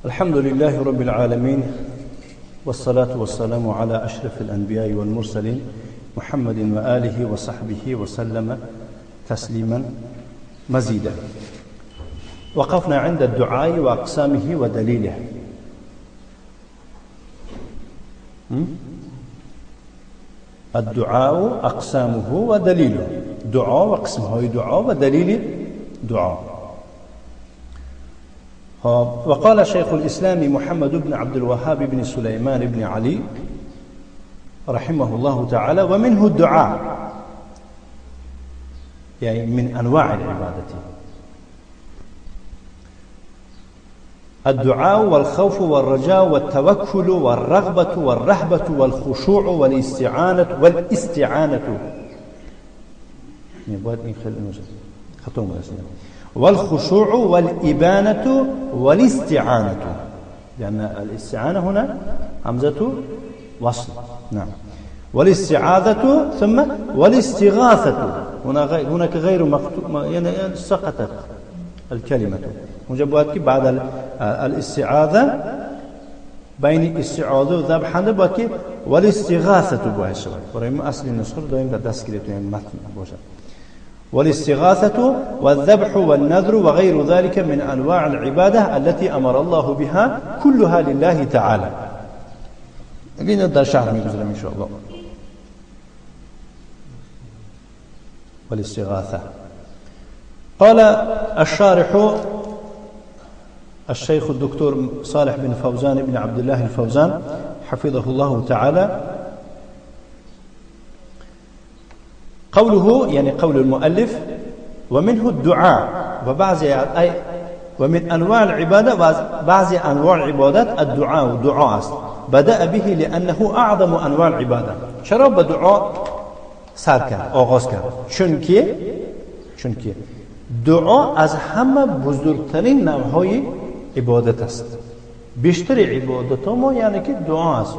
الحمد لله رب العالمين، والصلاة والسلام على أشرف الأنبياء والمرسلين محمد وآله وصحبه وسلم تسليما مزيدا. وقفنا عند الدعاء وأقسامه ودليله. الدعاء أقسامه ودليله، دعاء وقسمه دعاء ودليل دعاء. وقال شيخ الإسلام محمد بن عبد الوهاب بن سليمان بن علي رحمه الله تعالى: ومنه الدعاء، يعني من أنواع العبادة الدعاء والخوف والرجاء والتوكل والرغبة والرهبة والخشوع والاستعانة والاستعانة والخشوع والإبانة والاستعانة، لأن الاستعانة هنا همزة وصل. نعم. والاستعاذة ثم والاستغاثة، هناك غير مكتوب، يعني سقطت الكلمة. اونجا باید که بعد الاستعاذة بین استعاذة و ذبح باید که والاستغاثة باید شود. برای ما اصل نسخه رو داریم در دست گرفتیم، یعنی متن باشد. والاستغاثة والذبح والنذر وغير ذلك من أنواع العبادة التي أمر الله بها كلها لله تعالى. این در شرح می‌گذارم إن شاء الله. والاستغاثة. قال الشارح الشيخ الدكتور صالح بن فوزان بن عبد الله الفوزان حفظه الله تعالى: قوله، يعني قول المؤلف، ومنه الدعاء، وبعض أي ومن أنواع العبادة، بعض أنواع العبادات الدعاء، دعاء بدأ به لأنه أعظم أنواع العبادة. چرا به دعا سر کرد، آغاز کرد؟ چونکه دعا از همه بزرگترین نوعهای عبادت است. بیشتر عبادت ما یعنی که دعا است.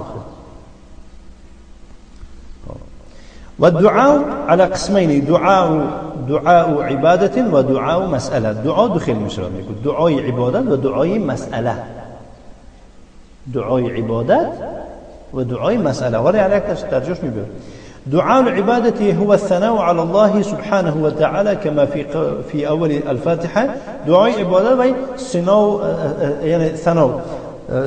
و دعا على قسمین: دعاء عبادت و دعاء مسئله. دعا دو خیلی میشه، دعای عبادت و دعای مسئله. دعای عبادت و دعای مسئله، ولی علی ترجمه میبره. دعاء العبادة هو الثناء على الله سبحانه وتعالى كما في أول الفاتحة. دعاء عبادت و ثناء، یعنی ثناء،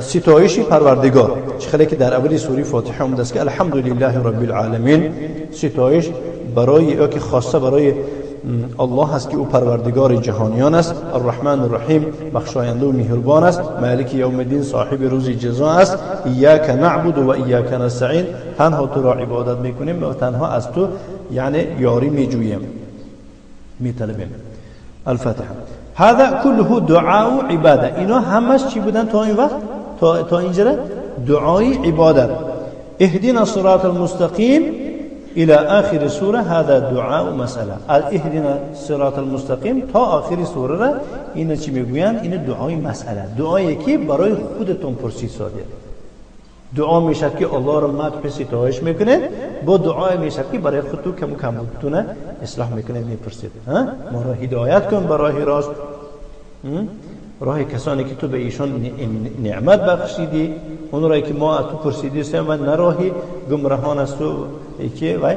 ستایش پروردگار، چه که در اول سوره فاتحه اومده است که الحمد لله رب العالمین، ستایش برای او که خاصه برای الله هست که او پروردگار جهانیان است، الرحمن الرحیم بخشاینده و مهربان است، مالک یوم الدین صاحب روز جزا است، ایاک نعبد و ایاک نستعین، تنها تو را عبادت میکنیم و تنها از تو یعنی یاری میجوییم، میطلبیم. الفاتحه. هذا كله دعاء عباده. اینا همش چی بودن تا این وقت، تا اینجا؟ دعای عبادت. اهدنا الصراط المستقیم الى آخر سوره، هذا دعاء مسئله. اهدنا الصراط المستقیم تا آخر سوره را اینا چی میگویند؟ این دعای مسئله، دعایی که برای خودتون پرسید ساده. دعا میشد که الله را مدح ستایش میکنید، با دعای میشد که برای خودتون کم کمتون اصلاح میکنید، میپرسید ما را هدایت کن برای راست، راه کسانی که تو به ایشان نعمت بخشیدی، اون رایی که ما از تو پرسیدی و نه راهی گمراهان است و که و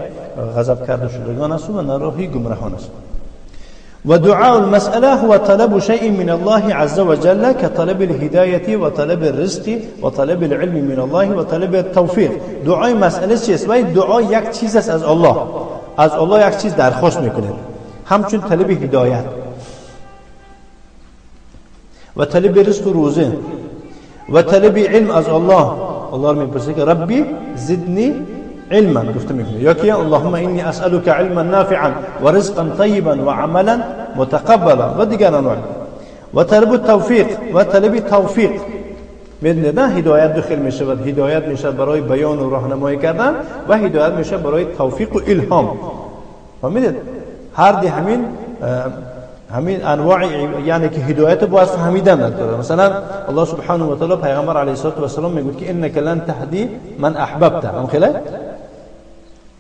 غضب کرده شدگان است و نه راهی گمراهان است. و دعاء المسأله هو طلب شيء من الله عز وجل كطلب الهداية وطلب الرزق وطلب العلم من الله وطلب التوفیق. دعای مسئله چیست؟ و دعا یک چیز است از الله، از الله یک چیز درخواست میکنه، همچون طلب هدایت و طلب رزق و روزه و طلب علم از الله. الله رو میپرسه که ربی زدنی علما، گفته میکنه، یا که اللهم انی اسألک علما نافعا و رزقا طیبا و عملا متقبلا و دیگر انواع. و طلب توفیق، و طلب توفیق میدونه هدایت داخل میشود، هدایت میشه برای بیان و راهنمایی کردن و هدایت میشه برای توفیق و الهام. فهمیدید؟ هر دی همین انواع یعنی که هدایت باید فهمیدن نداره. مثلا الله سبحانه و تعالی پیغمبر علیه الصلاة والسلام میگه که انک لن تهدی من احببت، هم خیلی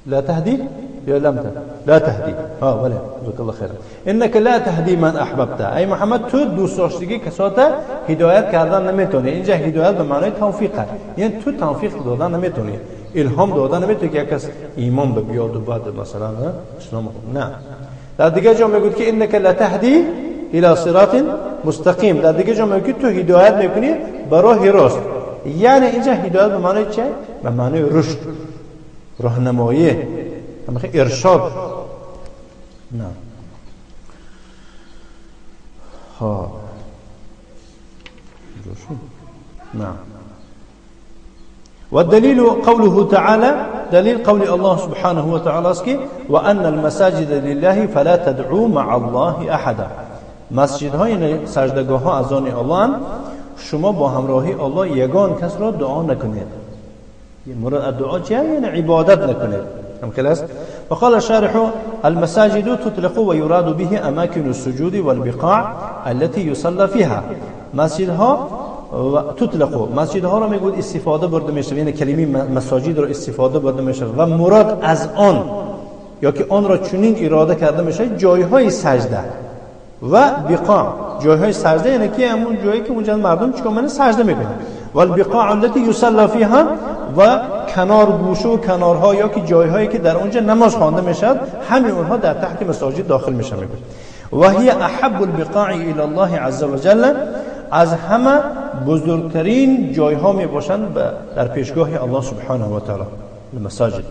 لا تهدی یا لم لا تهدی. ها بله، جزاک الله خیر. انک لا تهدی من احببت. ای محمد تو دوست داشتگی کسات هدایت کردن نمیتونی. اینجا هدایت به معنای توفیقه، یعنی تو توفیق دادن نمیتونی، الهام دادن نمیتونی که یک کس ایمان به بیاد و بعد مثلا اسلام. نه، در دیگه جا میگوید که انک لا تهدی الى صراط مستقیم. در دیگه جا میگه تو هدایت میکنی به راه راست. یعنی اینجا هدایت به معنای چه؟ به معنای رشد، راهنمایی، ارشاد. نه ها نه. والدليل قوله تعالى، دليل قول الله سبحانه وتعالى وأن المساجد لله فلا تدعوا مع الله أحدا. مسجدهای سجدگاه ها از آن الله، شما با همراهی الله یگان کس را دعا نکنید. مراد از دعا چیه؟ یعنی عبادت نکنید. هم خلاص. وقال الشارح المساجد تطلق ويراد به أماكن السجود والبقاع التي يصلى فيها. مسجدها تطلق، مسجدها را میگوید استفاده برده میشه، یعنی کلمه مساجد را استفاده برده میشه و مراد از آن یا که آن را چنین اراده کرده میشه جایهای سجده و بقاع. جایهای سجده یعنی که همون جایی که اونجا مردم چیکار میکنن؟ سجده میکنن. والبقاع التي يصلى فيها و کنار گوشه و کنارها یا که جایهایی که در اونجا نماز خوانده میشد، همین اونها در تحت مساجد داخل میشه. و هي احب البقاع الى الله عز وجل، از همه بزرگترین جایها می باشند در پیشگاه الله سبحانه و تعالی المساجد.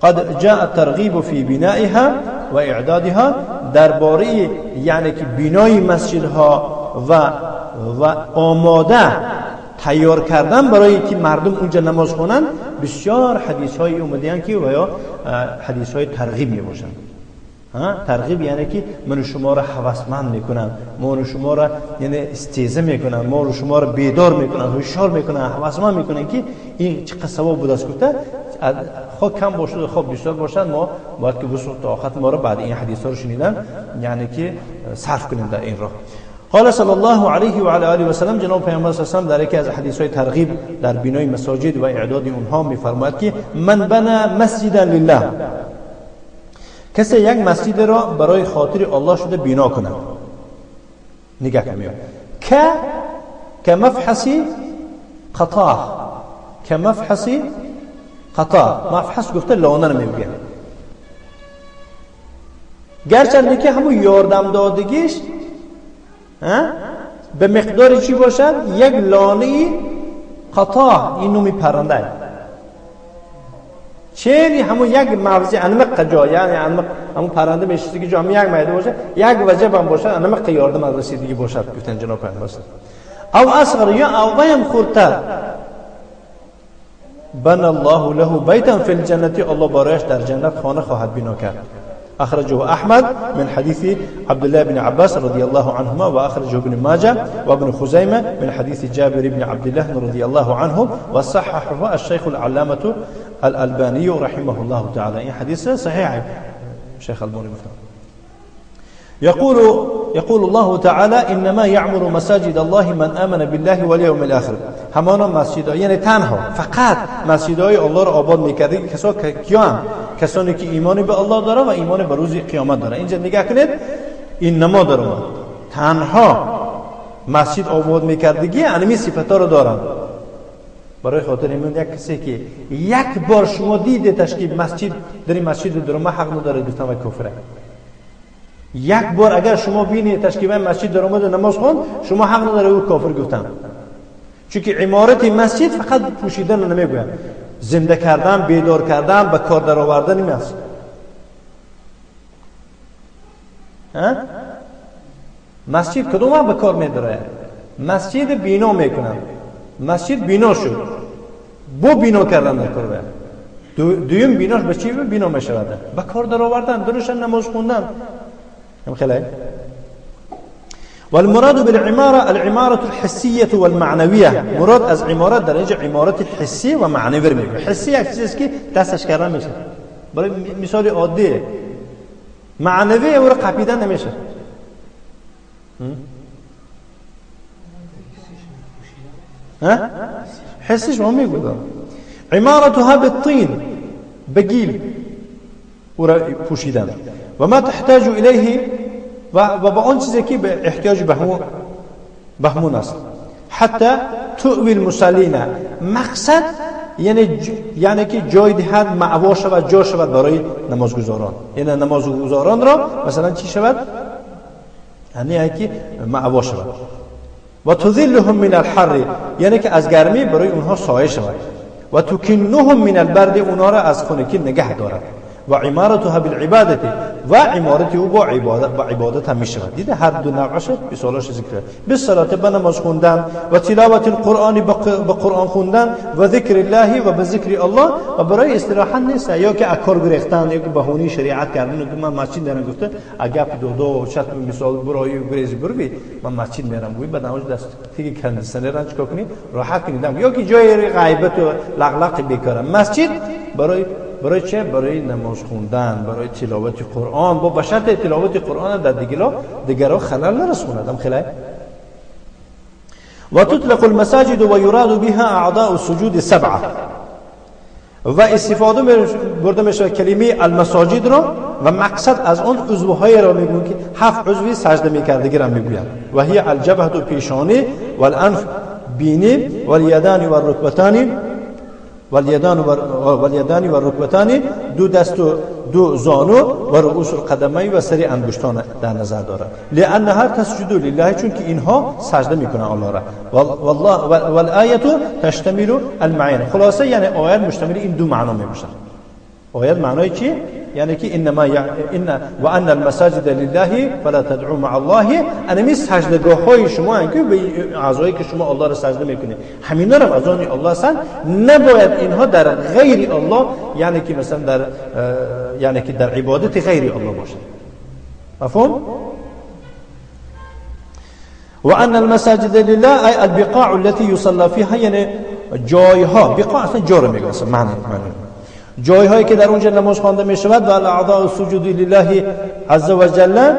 قد جاء الترغیب فی بنائها و اعدادها، درباره یعنی که بنای مسجدها و آماده تیار کردن برای که مردم اونجا نماز خوانند، بسیار حدیث های اومدن که و یا حدیث های ترغیب می باشند. ترغیب یعنی که من شما را هوسمند میکنن، ما شما را یعنی استیزه میکنن، ما رو شما را بیدار میکنن، هوشیار میکنن، هوسمند میکنن که این چه ثواب بود است. گفته خود کم باشد خود بیشتر باشد، ما باید که وسع طاقت ما را بعد این حدیث ها رو شنیدن یعنی که صرف کنیم در این راه. قال صلی الله علیه و علی آله و سلم، جناب پیامبر صلی الله علیه و سلم در یکی از حدیث های ترغیب در بنای مساجد و اعداد اونها میفرماید که من بنا مسجدا لله، کسی یک مسجد را برای خاطر الله شده بنا کند. نگاه کنید، که مفحص قطاع، که مفحص قطاع، مفحص گفته لانه رو میگه، گرچنده که همون یاردم دادگیش به مقدار چی باشد؟ یک لانه قطاع، این نومی پرنده چیلی همون یک موضع انمق جا، یعنی انمق همون پرنده میشسته که جا هم یک میده باشه، یک وجب هم باشه، انمق یاردم از رسیدگی باشد. گفتن جناب پیامبر او اصغر یا اویم خردتر، بنا الله له بیتا فی الجنة، الله برایش در جنت خانه خواهد بنا کرد. أخرجه أحمد من حديث عبد الله بن عباس رضي الله عنهما، وأخرجه ابن ماجه وابن خزيمة من حديث جابر بن عبد الله رضي الله عنه، وصححه الشيخ العلامة الألباني رحمه الله تعالى. إن حديث صحيح شيخ الألباني. يقول الله تعالى إنما يعمر مساجد الله من آمن بالله واليوم الآخر. همانا مسجد، یعنی تنها فقط مسجدهای الله را آباد میکرده کیان؟ کسانی که ایمان به الله داره و ایمان به روز قیامت داره. اینجا نگاه کنید، اینما داره تنها مسجد آباد میکردگی انمی صفتا رو دارن. برای خاطر این یک کسی که یک بار شما دیده تشکیل مسجد در این مسجد درما حق نداره گفتن و کفره. یک بار اگر شما بینید تشکیل مسجد در اومد نماز خوند، شما حق نداره او کافر گفتن، چون که عمارت مسجد فقط پوشیدن نمیگویم، زنده کردن، بیدار کردن، به کار در آوردن مسجد. مسجد کدوم هم به کار میداره؟ مسجد بینا میکنن، مسجد بینا شد، بو بینا کردن در کار باید. دویم بیناش به چی بینا میشود؟ به کار در آوردن، درشن نماز خوندن. هم خیلی. والمراد بالعمارة العمارة الحسية والمعنوية. مراد از عمارت در اینجا عمارت حسی و معنوی میگه. حسی یک چیزی که دستش کردن میشه، برای مثال عادی. معنوی او را قپیدن نمیشه. ها؟ حسیش ما میگم. عمارتها بالطين، بگیل. او را پوشیدن و ما تحتاج الیه و با آن چیزی که به احتیاج به همون است. حتی تؤوی المصلین، مقصد یعنی که جای دهد، معوا شود، جا شود برای نمازگزاران. یعنی نمازگزاران را مثلا چی شود؟ یعنی که معوا شود. و تذلهم من الحر، یعنی که از گرمی برای اونها سایه شود. و تکنهم من البرد، اونها را از خنکی نگه دارد. و عمارتها بالعبادت، و عمارت او با عبادت هم می شود. دیده هر دو نوعش مثالش ذکر. بالصلاة، به نماز خوندن، و تلاوت القرآن، به قرآن خوندن، و ذکر الله، و به ذکر الله. و برای استراحت نیست یا که اکار گرفتن یا که بهونه شریعت کردن که من مسجد دارم گفته اگه دو چت مثال برای گریز بروی من مسجد میرم گویی بعد اونجا دست تیگه کندسن را چیکار کنی راحت کنی، یا که جای غیبت و لغلق بیکارم. مسجد برای چه؟ برای نماز خوندن، برای تلاوت قرآن، با بشرط تلاوت قرآن در دیگرها خلل نرسوند. هم خلل. و تطلق المساجد و یراد بها اعضاء السجود سبعه، و استفاده برده میشه کلمه المساجد را و مقصد از آن عضوهای را میگویند که هفت عضوی سجده میکردگی را میگویند. و هی الجبهة، پیشانی، والانف، بینی، والیدان و الرکبتان، والیدان و رکبتان، دو دست و دو زانو، و رؤوس القدمین، و سری انگشتان در نظر دارد. لانها تسجد لله، چون که اینها سجده میکنن الله را. والله والآیه تشتمل المعانی. خلاصه یعنی آیت مشتمل این دو معنا میباشد. آیت معنای چی؟ یعنی که انما ان وان المساجد لله فلا تدعوا مع الله. انمی سجدگاه های شما که به اعضایی که شما الله را سجده میکنید همینا را از آن الله هستند، نباید اینها در غیر الله، یعنی که مثلا در یعنی که در عبادت غیر الله باشد. مفهوم؟ وان المساجد لله ای البقاع التي يصلى فيها، یعنی جایها، بقاع اصلا جا رو میگه، معنی جایهایی که در اونجا نماز خوانده می شود. و الاعضاء السجود لله عز وجل،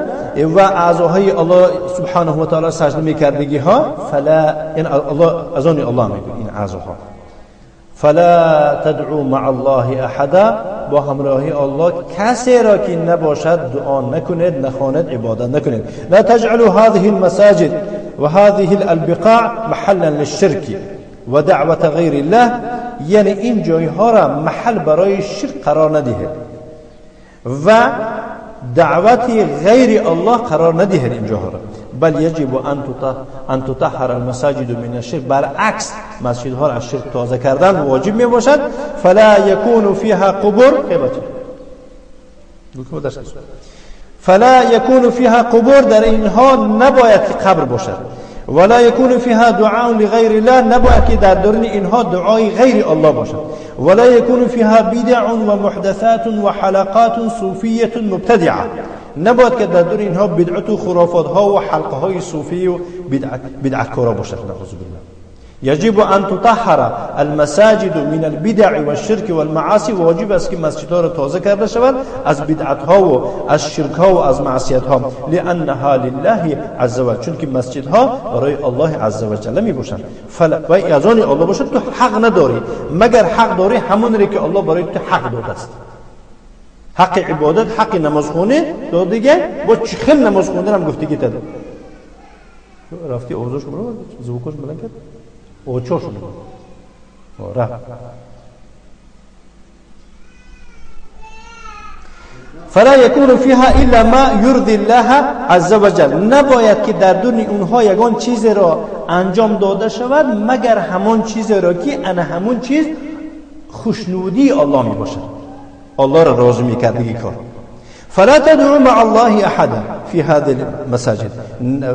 و اعضاهای الله سبحانه و تعالی سجده میکردگی ها، فلا این الله از آن الله میگه این اعضاها، فلا تدعوا مع الله احدا، با همراهی الله کسی را که نباشد دعا نکنید، نخواند، عبادت نکنید. لا تجعلوا هذه المساجد وهذه البقاع محلا للشرك و دعوت غیر الله، یعنی این جایها را محل برای شرک قرار ندهید و دعوت غیر الله قرار ندهید اینجاها را. بل یجب ان تطهر المساجد من الشرک، برعکس مسجدها را از شرک تازه کردن واجب می باشد. فلا یکون فیها قبور، فلا یکون فیها قبور، در اینها نباید که قبر باشد. ولا يكون فيها دعاء لغير الله، نباید که در درون اینها دعای غیر الله باشد. ولا يكون فيها بدع ومحدثات وحلقات صوفية مبتدعة، نباید که در درون اینها بدعت و خرافات ها و حلقه های صوفی و بدعت کارا باشد. نعوذ بالله. يجب أن تطهر المساجد من البدع والشرك والمعاصي، واجب است که مسجدها را تازه کرده شود از بدعت ها و از شرک ها و از معصیت ها. لأنها لله عز وجل، چون که مسجدها برای الله عز وجل می باشند. و از آن الله باشد تو حق نداری، مگر حق داری همون را که الله برای تو حق داده است. حق عبادت، حق نماز خونه دادگه، با چه خیل نماز خوندن هم گفتگی تده. رفتی اوضاعش برو زوکوش بلند کرد. او چه شد؟ رفت. فلا يكون فيها الا ما يرضي الله عز وجل، نباید که در درون اونها یگان چیز را انجام داده شود مگر همان چیز را که انا همون چیز خوشنودی الله می باشد، الله را راضی میکردگی کار. فلا تدعوا مع الله احدا في هذه المساجد،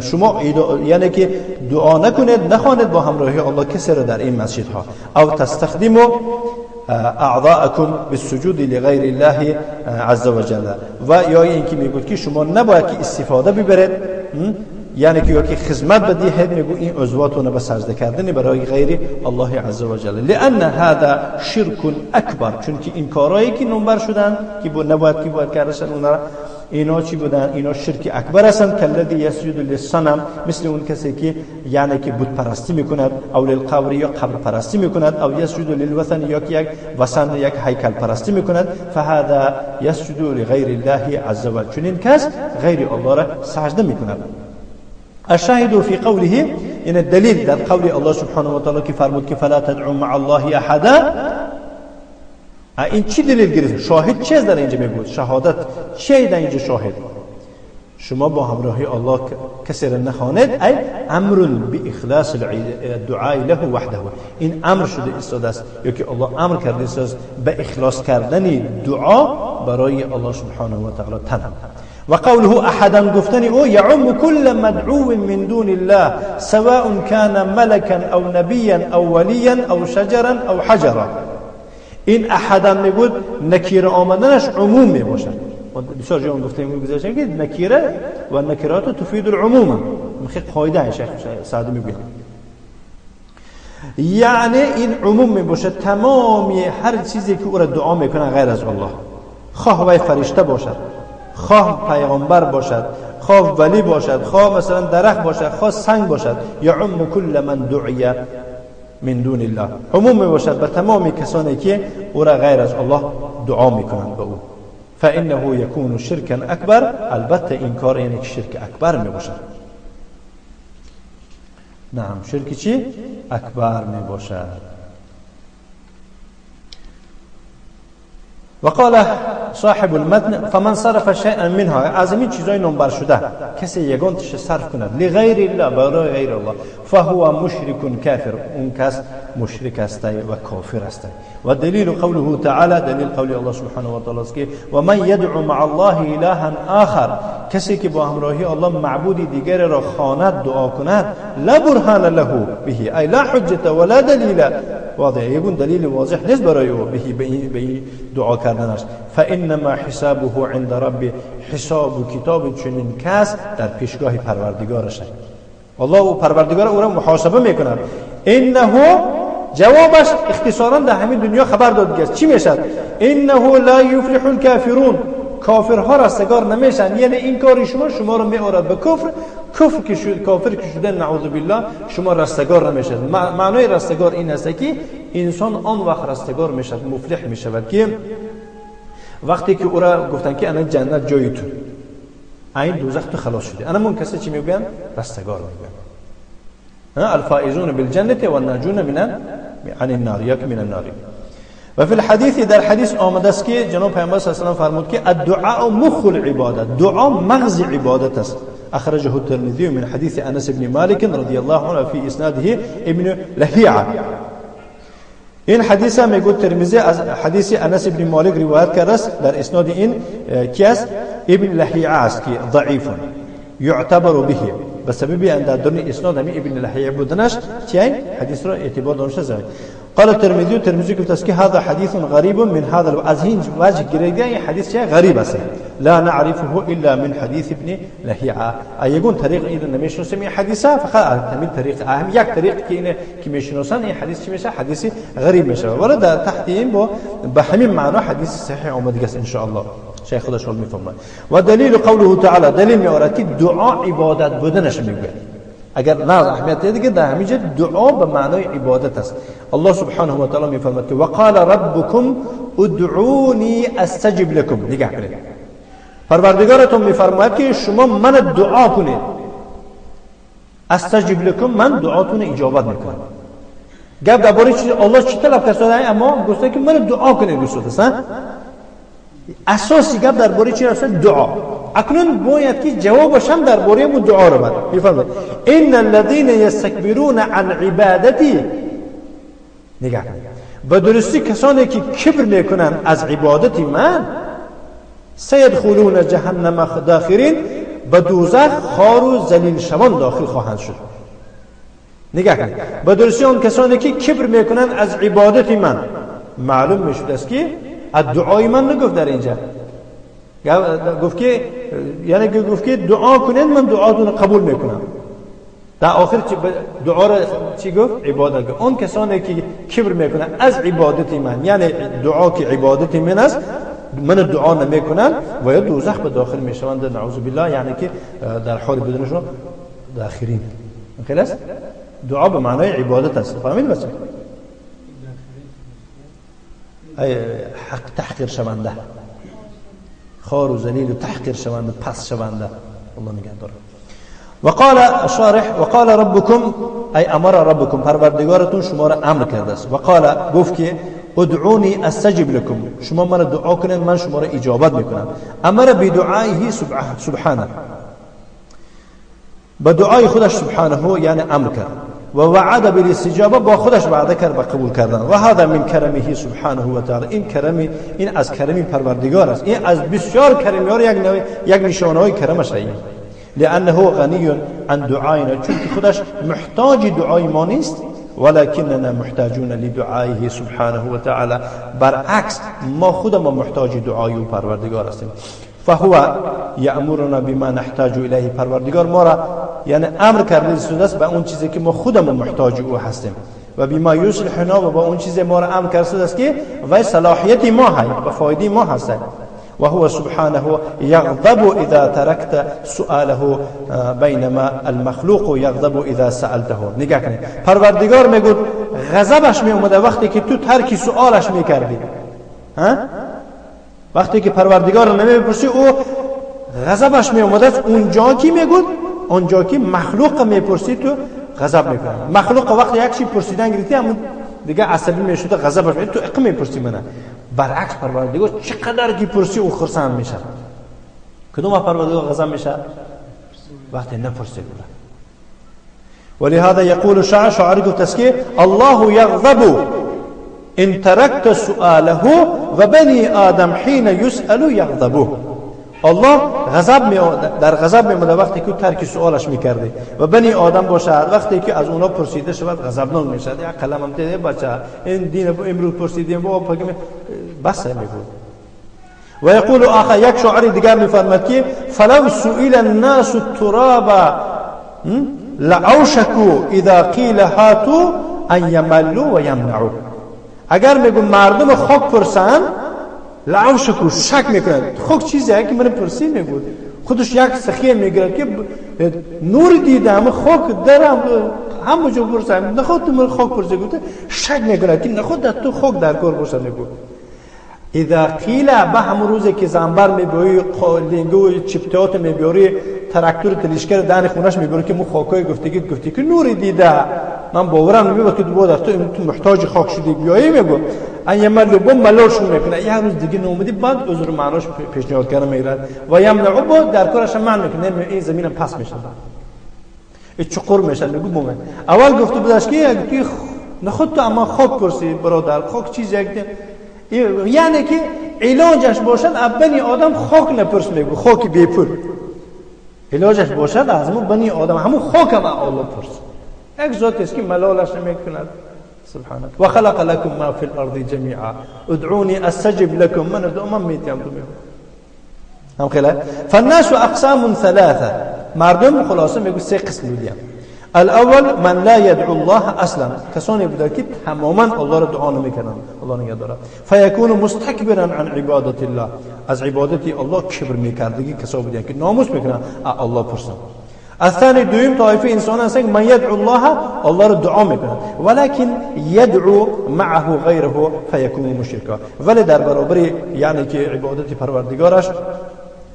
شما یعنی که دعا نکنید، نخوانید با همراهی الله کسی را در این مسجدها. او تستخدموا اعضاءكم بالسجود لغیر الله عز وجل، و یا اینکه میگوید که شما نباید که استفاده ببرید، یعنی که یا که خدمت بدهید، میگو این عضواتون به سجده کردن برای غیر الله عز وجل. لان هذا شرک اکبر، چون که این کارهایی که نمبر شدن که نباید که باید کردشن اونا اینا چی بودن؟ اینا شرک اکبر هستند. کالذی یسجد للصنم، مثل اون کسی که یعنی که بت پرستی میکند، او للقبر یا قبر پرستی میکند، او یسجد للوثن یا که یک وثن یک هیکل پرستی میکند. فهذا یسجد لغیر الله عز وجل، چون این کس غیر الله را سجده میکند. الشاهد في قوله، این دلیل در قول الله سبحانه و تعالی که فرمود که فلا تدعوا مع الله احدا. این چی دلیل گرفت؟ شاهد چه در اینجا میگوید؟ شهادت چه در اینجا شاهد؟ شما با همراهی الله کسی را نخوانید، ای امر باخلاص الدعاء له وحده. این امر شده ایستاده است، یا که الله امر کرده است به اخلاص کردن دعا برای الله سبحانه و تعالی تنها. و قوله احدا، گفتن او یعم كل مدعو من دون الله سواء كان ملكا او نبیا او ولیا او شجرا او حجرا. این احدا میگوید نکیره آمدنش عموم میباشد. بسیار جا گفتیم گذشته که نکیره و نکرات تفید العموم، خیلی قاعده شیخ سعدی میگوید. یعنی این عموم میباشد، تمامی هر چیزی که او را دعا میکنه غیر از الله، خواه وی فرشته باشد، خواه پیغمبر باشد، خواه ولی باشد، خواه مثلا درخت باشد، خواه سنگ باشد، یعم کل من دعی من دون الله، عموم میباشد به تمام کسانی که او را غیر از الله دعا میکنند به او. فانه یکون شرکا اکبر، البته این کار یعنی که شرک اکبر میباشد. نعم، شرک چی؟ اکبر میباشد. وقال صاحب المتن فمن صرف شيئا منها، از این چیزای نامبر شده کسی یگان تش صرف کند لغیر الله، برای غیر الله، فهو مشرک کافر، اون کس مشرک است و کافر است. و دلیل قوله تعالی، دلیل قول الله سبحانه و تعالی است که و من یدعو مع الله الها آخر، کسی که با همراهی الله معبود دیگر را خواند دعا کند، لا برهان له به، ای لا حجة ولا دلیل واضح، یگون دلیل واضح نیست برای او به به دعا کردنش. فانما حسابه عند ربه، حساب و کتاب چنین کس در پیشگاه پروردگارش. الله او پروردگار او را محاسبه میکند. انه جوابش اختصارا در همین دنیا خبر داد که چی میشد؟ انه لا یفلح الکافرون، کافرها رستگار نمیشن. یعنی این کاری شما رو میآورد به کفر، کفر که شد، کافر که شدن نعوذ بالله، شما رستگار نمیشد. معنای رستگار این است که انسان آن وقت رستگار میشد، مفلح میشود که وقتی که او را گفتن که انا جنت جای تو، این دوزخ تو خلاص شده، انا من کسی چی میگن؟ رستگار میگن. الفائزون بالجنة والناجون من عن النار، یک من النار. و فی الحدیث، در حدیث آمده است که جناب پیامبر صلی الله علیه و سلم فرمود که الدعاء مخ العبادت، دعا مغز عبادت است. اخرجه الترمذی من حدیث انس بن مالک رضی الله عنه فی اسناده ابن لهیعه. این حدیث هم میگوید ترمذی از حدیث انس بن مالک روایت کرده است، در اسناد این کی است؟ ابن لهیعه است که ضعیف یعتبر به، به سبب ان در درون اسناد همین ابن لهیعه بودنش چی حدیث را اعتبار دانشته ضعیف. قال الترمذي، ترمذی گفت است که هذا حدیث غریب من هذا، از این وجه گرفته این حدیث چه غریب است، لا نعرفه الا من حدیث ابن لهیعه. ایگون طریق این نمیشناسیم این حدیثه، فقط همین طریق اهم یک طریق که اینه که میشناسن این حدیث چی میشه؟ حدیث غریب میشه. ولی در تحت این با به همین معنا حدیث صحیح آمده است ان شاء الله. شیخ خودش میفرماید و دلیل قوله تعالی، دلیل میآورد که دعا عبادت بودنش میگوید. اگر نه اهمیت دیگه در همینجا دعا به معنای عبادت است. الله سبحانه و تعالی میفرماید که وقال ربکم ادعونی استجب لکم. نگاه کنید، پروردگارتون میفرماید که شما من دعا کنید، استجب لکم، من دعاتون اجابت میکنم. گپ درباره چیز الله چی طلب کرده، اما گفته که من دعا کنید. دوست اساسی گپ درباره چی است؟ دعا. اکنون باید که جوابش هم درباره مو دعا رو بده. میفرماید ان الذين يستكبرون عن عبادتي، نگاه به درستی کسانی که کبر میکنن از عبادت من، سیدخلون جهنم داخرین، به دوزخ خار و ذلیل شوان داخل خواهند شد. نگاه کنید، به درستی آن کسانی که کبر میکنن از عبادت من، معلوم میشد است که از دعای من نگفت در اینجا، گفت که یعنی گفت که دعا کنید من دعاتون قبول میکنم. در آخر دعا را چی گفت؟ عبادت گفت. آن کسانی که کبر میکنن از عبادت من، یعنی دعا که عبادت من است، من دعا نمیکنن و یا دوزخ به داخل میشوند، نعوذ بالله، یعنی که در حال بدنشون داخرین. خلاص دعا به معنای عبادت است. فهمید بچه؟ ای حق تحقیر شونده، خار و ذلیل و تحقیر شونده، پس شونده. الله نگه داره. وقال الشارح وقال ربكم ای امر ربكم، پروردگارتون شما را امر کرده است. وقال گفت که ادعونی استجب لكم، شما من دعا کنید من شما را اجابت میکنم. امر بدعائه سبحانه، به دعای خودش سبحانه یعنی امر کرد. و وعد بالاستجابه، با خودش وعده کرد به قبول کردن. و هذا من کرمه سبحانه و تعالی، این کرمی، این از کرمی پروردگار است، این از بسیار کرمی ها یک نشانه های کرمش است. لانه غنی عن دعاینا، چون که خودش محتاج دعای ما نیست، ولكننا محتاجون لدعائه سبحانه وتعالى، برعکس ما خود ما محتاج دعای او پروردگار هستیم. فهو یأمرنا بما نحتاج الیه، پروردگار ما را یعنی امر کرده است به اون چیزی که ما خودمون محتاج او هستیم، و بما یصلحنا، و با اون چیزی ما را امر کرده است که و صلاحیت ما هست و فایده ما هست. وهو سبحانه يغضب إذا تركت سؤاله بينما المخلوق يغضب إذا سألته. نگاه کنید، پروردگار میگوید غضبش می اومده وقتی که تو ترک سؤالش میکردی، ها؟ وقتی که پروردگار رو نمیپرسی او غضبش می اومده. اونجا کی میگوید؟ اونجا که مخلوق میپرسی تو غضب میکنه. مخلوق وقتی یک چی پرسیدن گرفتی همون دیگه عصبی میشده، غضبش میاد، تو اقم میپرسی منه. برعکس پروردگار چقدر که پرسی او خرسند میشه. کدوم پروردگار غضب میشه؟ وقتی نپرسی. ولهذا يقول شاعر، شاعر گفت که الله یغضب ان تركت سؤاله و بني آدم حين يسأل یغضبه. الله غضب می در غضب میمونه وقتی که ترک سوالش میکردی، و بنی آدم باشد وقتی که از اونا پرسیده شود غضبناک میشد. یک قلمم ته بچه این دین امروز پرسیدیم بابا بس میگو. و یقول آخر، یک شاعر دیگر میفرماد که فلو سئل الناس التراب لأوشكوا اذا قیل هاتوا ان یملوا و یمنعوا. اگر میگو مردم خاک پرسن، لعوشکو شک میکنن. خاک چیزیه که من پرسی میگود، خودش یک سخیه میگیرد که نور دیدم خاک درم همه جا پرسم، نخواد تو من خاک پرسی گفته شک میکنه که نخواد در تو خاک در کار باشه. میگو اذا قیل، به همون روزی که زنبر میبری، لنگو و چپتات میبری، تراکتور تلیشکر دهن خونش میبری که مو خاکای گفتگی گفتی که نور دیده، من باورم نمیاد که تو در تو محتاج خاک شدی بیایی. میگو ان یملو بم ملوشون میکنه، یه روز دیگه نومدی بعد عذر معناش پیشنهاد کردن میگیرد و یمنعو با در کارش منع میکنه، این زمینم پس میشه، این چقور میشه. میگو مومن اول گفته بودش که توی نخود تو اما خاک پرسی برادر، خاک چیز یک یعنی که علاجش باشد بنی آدم خاک نپرس، میگو خاک بی پول علاجش باشد از مو بنی آدم همون خاک هم الله پرس. یک ذات است که ملالش نمیکند. سبحانه و خلق لكم ما في الارض جميعا ادعوني استجب لكم، من دعا من میتیم تو میگم هم خلا. فالناس اقسام ثلاثه، مردم خلاصه میگو سه قسم بودیم. الاول من لا يدعو الله اصلا، کسانی بوده که تماما الله را دعا نمیکنند، الله نگه داره. فیکون مستکبرا عن عبادت الله، از عبادت الله کبر میکردگی کسا بودن که ناموس میکنن الله پرسن. الثاني دویم طایفه انسان هستن که من يدعو الله، الله را دعا میکنن، ولكن يدعو معه غیره فیکون مشرکا، ولی در برابر یعنی که عبادت پروردگارش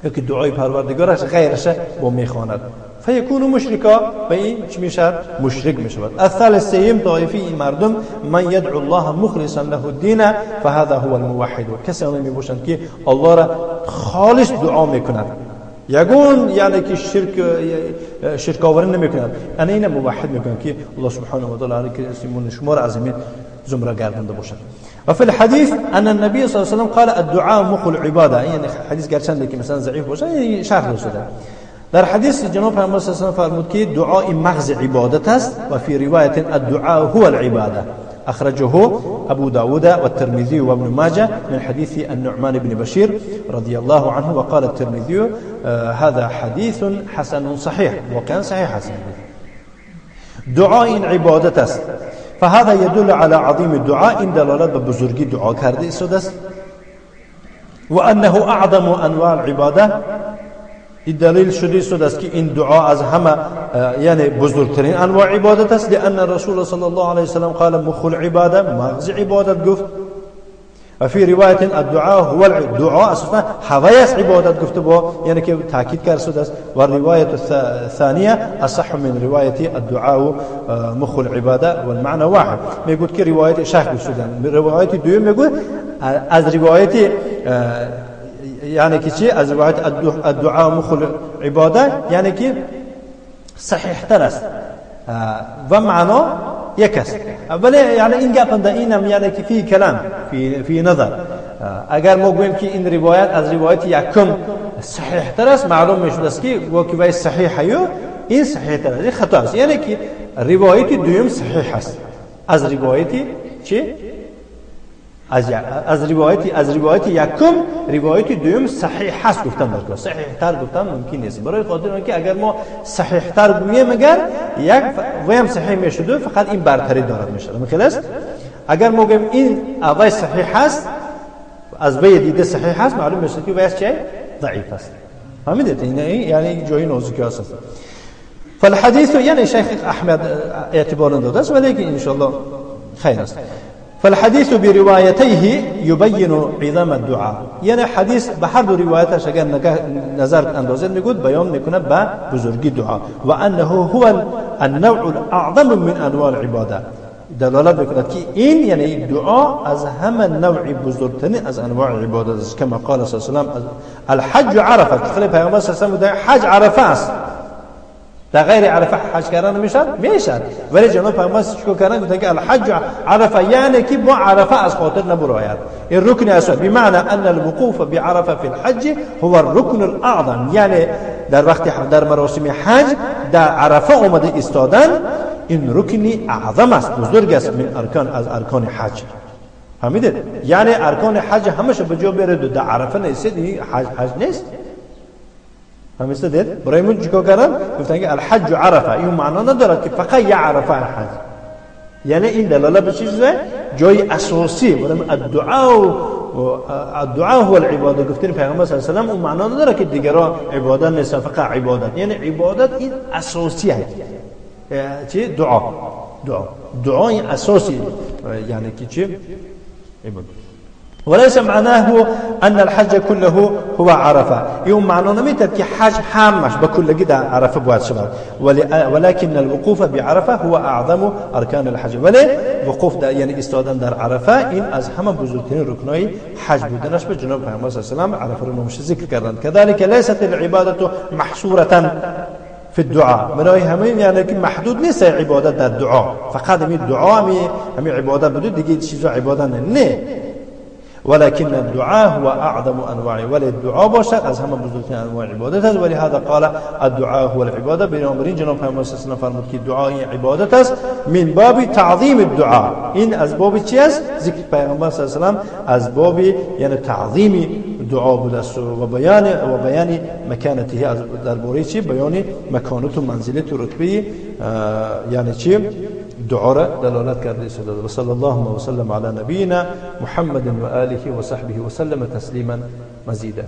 یا که دعای پروردگارش غیرش با میخواند، فیکون مشرکا، به این چی میشد؟ مشرک میشود. الثالث سیم طایفه این مردم من يدعو الله مخلصا له الدین فهذا هو الموحد، کسانی میباشند که الله را خالص دعا میکنند، یگون یعنی که شرک آوری نمیکنند، یعنی اینه موحد میکنند که الله سبحانه و تعالی که شما را از این زمره گردنده باشد. و فی الحديث ان النبي صلى الله عليه وسلم قال الدعاء مخ العباده، یعنی حدیث گرچنده که مثلا ضعیف باشه یعنی شرح شده. در حدیث جناب پیامبر صلی الله علیه و فرمود که دعاء مغز عبادت است. و فی روایت الدعاء هو العباده، أخرجه أبو داود والترمذي وابن ماجه من حديث النعمان بن بشير رضي الله عنه، وقال الترمذي هذا حديث حسن صحيح، وكان صحيح حسن. دعاء عبادت است، فهذا يدل على عظيم الدعاء، این دلالت به بزرگی دعا کرده است. وأنه أعظم أنواع العبادة. این دلیل شده است که این دعا از همه یعنی بزرگترین انواع عبادت است. لأن رسول صلی الله علیه وسلم قال مخ العبادة، مغز عبادت گفت. و فی روایت الدعاء هو الدعاء اساسا هوای عبادت گفته با یعنی که تاکید کرده شده است. و روایت الثانیه اصح من روایت الدعاء مخ العباده والمعنى واحد. میگوید که روایت شیخ گفتن، روایت دوم میگوید از روایت یعنی که چی؟ از روایت الدعاء مخ العباده یعنی که صحیح تر است و معنا یک است. ولی یعنی این گپ اینم یعنی که فی کلام فی نظر. اگر ما گوییم که این روایت از روایت یکم صحیح تر است، معلوم میشد است که وای صحیح هیو این صحیح تر است، خطا است. یعنی که روایت دوم صحیح است از روایت چی؟ از روایت یکم روایت دوم صحیح هست گفتن در صحیح تر گفتن ممکن نیست، برای خاطر اینکه اگر ما صحیح تر گوییم اگر یک ویم صحیح میشد فقط این برتری دارد میشد. مخیل است اگر ما گوییم این اول صحیح هست از وی دیده صحیح هست، معلوم میشه که ویس چه ضعیف است. فهمیدید؟ این یعنی جای نازکی هست. فالحدیث یعنی شیخ احمد اعتبار نداده است، ولی ان شاء الله خیر است. فالحديث بروايتيه يبين عظم الدعاء. يعني حديث به هر دو روایتش اگر نظر اندازید میگود بیان میکنه به بزرگی دعا. و انه هو النوع الاعظم من انواع العباده. دلالت میکند که این یعنی دعا از همه نوع بزرگترین از انواع عبادت است. کما قال صلی الله علیه و سلم الحج عرفه. خیلی پیامبر صلی الله علیه و حج عرفه است. در غیر عرفه حج کردن میشد؟ میشد، ولی جناب پیامبر چیکار کردن؟ گفتن که الحج عرفه، یعنی که با عرفه از خاطر نبراید. این رکن اساسی بمعنى ان الوقوف بعرفه فی الحج هو الركن الاعظم. یعنی در وقت در مراسم حج در عرفه اومده ایستادن این رکن اعظم است، بزرگ است، من ارکان از ارکان حج. فهمیدید؟ یعنی ارکان حج همش به جا برید در عرفه نیستید، این حج نیست. فهمیدید؟ برای من چیکار کردن؟ گفتن که الحج عرفه. این معنا ندارد که فقط یه عرفه حج. یعنی این دلاله به چیزه؟ جای اساسی. برای الدعاء هو العباده. گفتن پیامبر صلی الله علیه و سلم اون معنا نداره که دیگران عبادت نیست، فقط عبادت. یعنی عبادت این اساسی هست. چی؟ دعا. دعا این اساسی یعنی که چی؟ عبادت. وليس معناه أن الحج كله هو عرفة. يوم معناه نمیتد که حج همش بکلگی در عرفه باید شود، ولكن الوقوف بعرفة هو أعظم أركان الحج. ولی وقوف در یعنی ایستادن در عرفه این از همه بزرگترین رکنای حج بودنش به جناب پیامبر صلی الله علیه و سلم عرفه رو نامش ذکر کردند. كذلك ليست العبادة محصورة في الدعاء. برای همه یعنی که محدود نیست عبادت در دعا، فقط همین دعا همین عبادت بوده، دیگه چیزا عبادت نه. ولكن الدعاء هو أعظم أنواع. ولی الدعاء باشد از همه بزرگترین انواع عبادت است. ولهذا قال الدعاء هو العبادة. بنابراین جناب پیامبر صلی الله علیه و فرمود که دعا عبادت است من باب تعظیم الدعاء. این از باب چی است؟ ذکر پیامبر صلی الله علیه و سلم از باب یعنی تعظیم دعا بوده است و بیان مکانته، از درباره چی؟ بیان مکانت و منزلت و رتبه یعنی چی؟ دعا را دلالت کرده است. و صلی الله و سلم علی نبینا محمد و آله و صحبه و سلم تسلیما مزیدا.